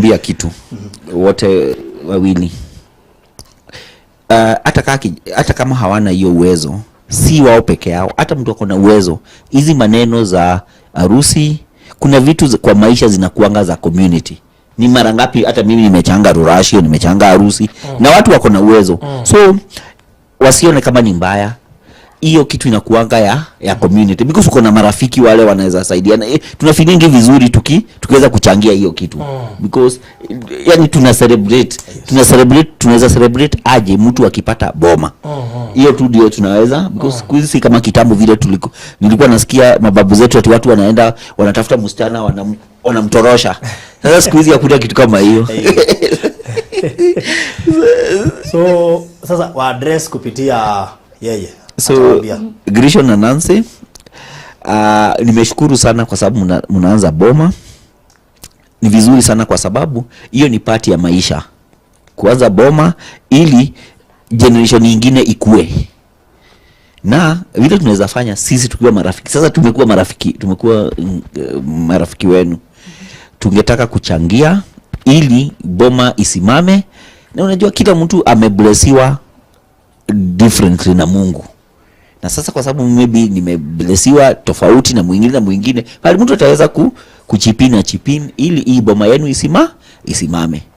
kuambia kitu, wote wawili. Hata kama hawana hiyo uwezo, si wao peke yao, hata mtu ako na uwezo, hizi maneno za harusi, kuna vitu kwa maisha zinakuanga za community. Ni mara ngapi hata mimi nimechanga ruracio, nimechanga harusi na watu wako na uwezo. So wasione kama ni mbaya. Hiyo kitu inakuanga ya community because uko na marafiki wale wanaweza saidiana. Tuna feelingi vizuri tukiweza kuchangia hiyo kitu because yani tuna celebrate, tunaweza celebrate aje mtu akipata boma? Hiyo tu ndio tunaweza, because siku hizi si kama kitambo vile nilikuwa nasikia mababu zetu ati watu wanaenda wanatafuta msichana, wanamtorosha. Sasa siku hizi hakuna kitu kama hiyo. So sasa wa address kupitia yeye. So Atawaambia. Grishon na Nancy, nimeshukuru sana kwa sababu mnaanza boma. Ni vizuri sana kwa sababu hiyo ni part ya maisha, kuanza boma ili generation nyingine ikue. Na vile tunaweza fanya sisi tukiwa marafiki, sasa tumekuwa marafiki, tumekuwa marafiki wenu, tungetaka kuchangia ili boma isimame. Na unajua kila mtu ameblesiwa differently na Mungu, na sasa kwa sababu maybe nimeblesiwa tofauti na mwingine na mwingine, bali mtu ataweza kuchip in na chip in ili hii boma yenu isimame.